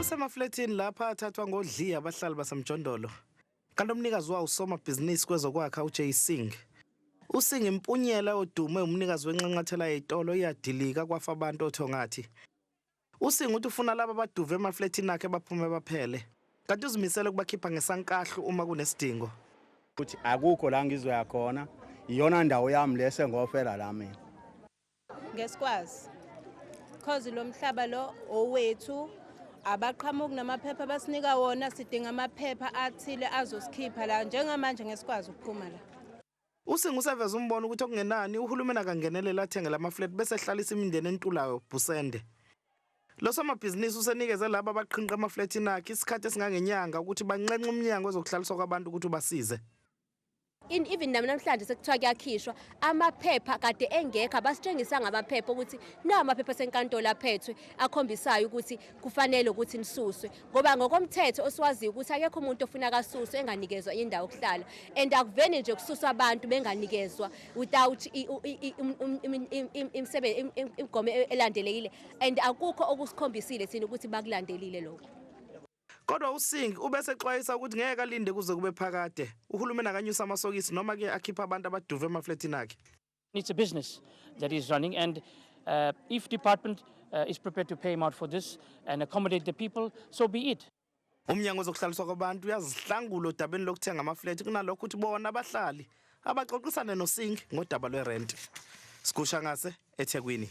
Kusemafletini lapha athathwa ngodli abahlali basemjondolo. Kanti umnikazi wawo usomabhizinisi kwezokwakha uJay Singh. USingh impunyela odume umnikazi wenxanxathela yezitolo iyadilika kwafa abantu othongathi. USingh uthi ufuna laba abaduve emafletini akhe baphume baphele. Kanti uzimisele ukubakhipha ngesankahlu uma kunesidingo. Ukuthi akukho la ngizoya khona, iyona ndawo yami le sengofela la mina. Ngesikwazi cause lo mhlaba lo owethu, abaqhamuki namaphepha abasinika wona. Sidinga amaphepha athile azosikhipha la. Njengamanje ngesikwazi ukuphuma la. USingh useveza umbono ukuthi okungenani uhulumeni akangenelela athenge lama-flat bese ehlalisa imindeni entulayo bhusende. Lo somabhizinisi usenikeze laba abaqhinqa amafletini akhe isikhathi esingangenyanga ukuthi banxenxe umnyango wezokuhlaliswa kwabantu ukuthi ubasize. Even nami namhlanje sekuthiwa kuyakhishwa amaphepha kade engekho, abasitshengisanga amaphepha ukuthi nawo amaphepha asenkantolo aphethwe akhombisayo ukuthi kufanele ukuthi nisuswe, ngoba ngokomthetho osiwaziyo ukuthi akekho umuntu ofuna kasuswe enganikezwa indawo yokuhlala, and akuveni nje kususwa abantu benganikezwa without imigomo elandelekile, and akukho okusikhombisile thina ukuthi bakulandelile lokho. Kodwa uSingh ubese exwayisa ukuthi ngeke alinde kuze kube phakade. Uhulumeni akanyusa amasokisi noma ke akhipha abantu abaduve emafletini akhe. It's a business that is running, and if department is prepared to pay him out for this and accommodate the people, so be it. Umnyango wezokuhlaliswa kwabantu uyazihlangula odabeni lokuthenga amaflethi, kunalokho ukuthi bona abahlali abaxoxisane noSingh ngodaba lwerent. Sigusha ngase eThekwini.